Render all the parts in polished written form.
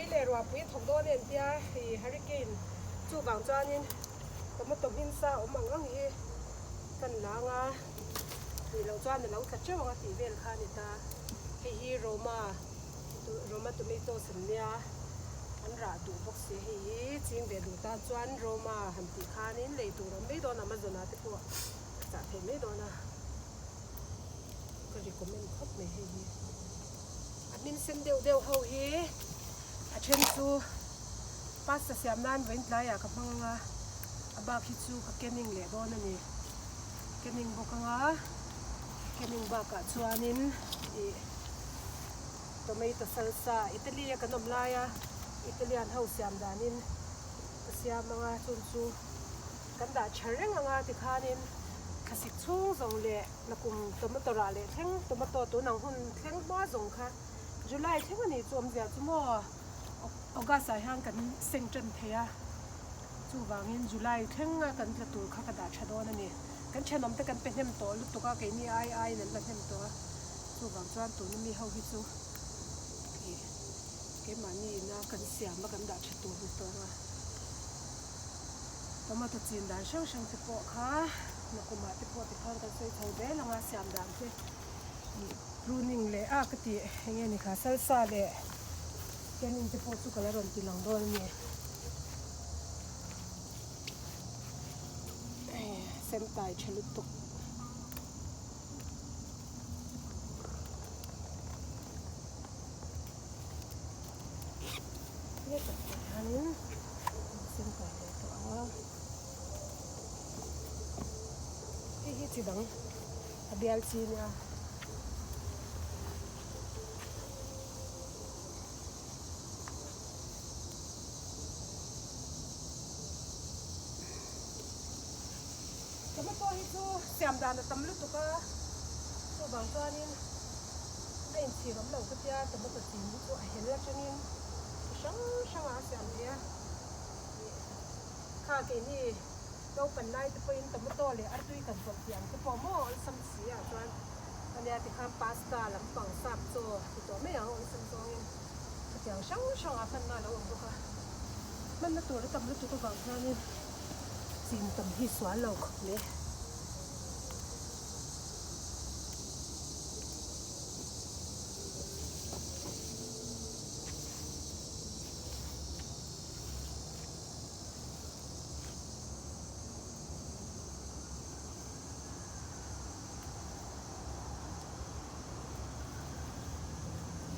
Thlipui leh ruahpui a thawk dawn em tia ih hurricane chuvang chuanin tomato hmin sa awm ang ang hi kan lang a, tih loh chuan a lo tla teuh ang a tih vel kha a ni ta. Hei hi Roma Roma tomatoes an nia, an rah duh bawk si hei hi ching ve duh tan chuan Roma han tih khanin lei tur awm mai dawn Amazon ah te pawh a chah theih mai dawn a. Ka recommend khawp mai hei hi. A hmin sen deuh deuh ho hi a then chu pasta siam nan vawiin tlaiah ka hmang anga a bak hi chu ka canning leh dawn a ni. Canning bawk anga canning bakah chuanin ih tomato salsa Italy a kan awm laia Italian ho siam danin ka siam anga chung chu kan dah tha reng anga tikhanin thlasik chhung zawng leh Nakum tomato rah leh thleng tomato tun ang hun thleng hma zawng kha July thleng a nih chu awmzia chu maw August ah hian kan seng tan thei a, chuvangin July thleng a kan tla tur kha ka dah tha dawn a ni. Kan thenawm te kan pe hnem tawh lutuk a, keini ai aiin an la hnem tawh a, chuvang chuan tuna mi ho hi chu ih keimahni ina kan siam a kan dah tha tur ni tawh ang a. Tomato chin dan hrang hrang te pawh kha nakumah te pawh tikhan kan sawi chho zel ang a, siam dan te ih pruning leh a ka tih eng nge ni kha salsa leh canning te pawh chu ka la rawn ti lang dawn a ni. Sentai tha lutuk. Hetah hianin sen kai leh tawh ang a, hei hi chi dang a bial chi a nia. Tomato hi chu siam dan a tam lutuk a, chuvang chuanin a inchhir awm lo ka tia tomato chin hi chu a hel atangin chi hrang hrangah a siam thei a, ih kha keini naupan lai te pawhin tomato leh artui kan pawlh tih ang te pawh maw awlsam si ah chuan ania tikhan pasta lampang sap chaw ti tawh mai ang awlsam zawngin chutiang hrang hrangah hmanna a lo awm bawk a, hmanna tur a tam lutuk avang hianin. Chin tam hi sual lo khawp mai.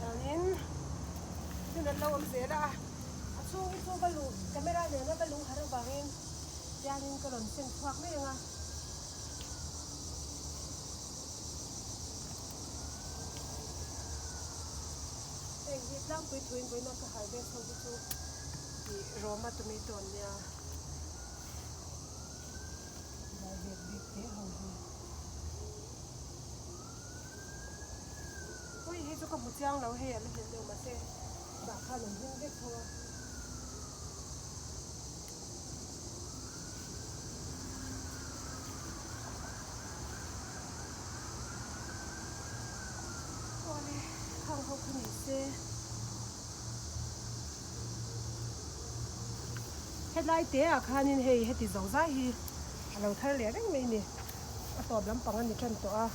Chuanin hun an lo awm zel a. A chhung hi chu va luh camera nena va luh har avangin tiangin ka rawn sen chhuak mai ang a. Heng hi tlangpui thuin vawiina ka harvest ho hi chu ih Roma tomato an nia. Dai bek bik te ho hi. Ui hei chu ka hmu chiang lo hei a la hneh deuh mahse dah khan an hming vek tho a. Awle khang ho kha ni se. Hetlai te ah khanin hei heti zo zai hi a lo thar leh reng mai a ni. A tawp lampang a ni tan tawh a.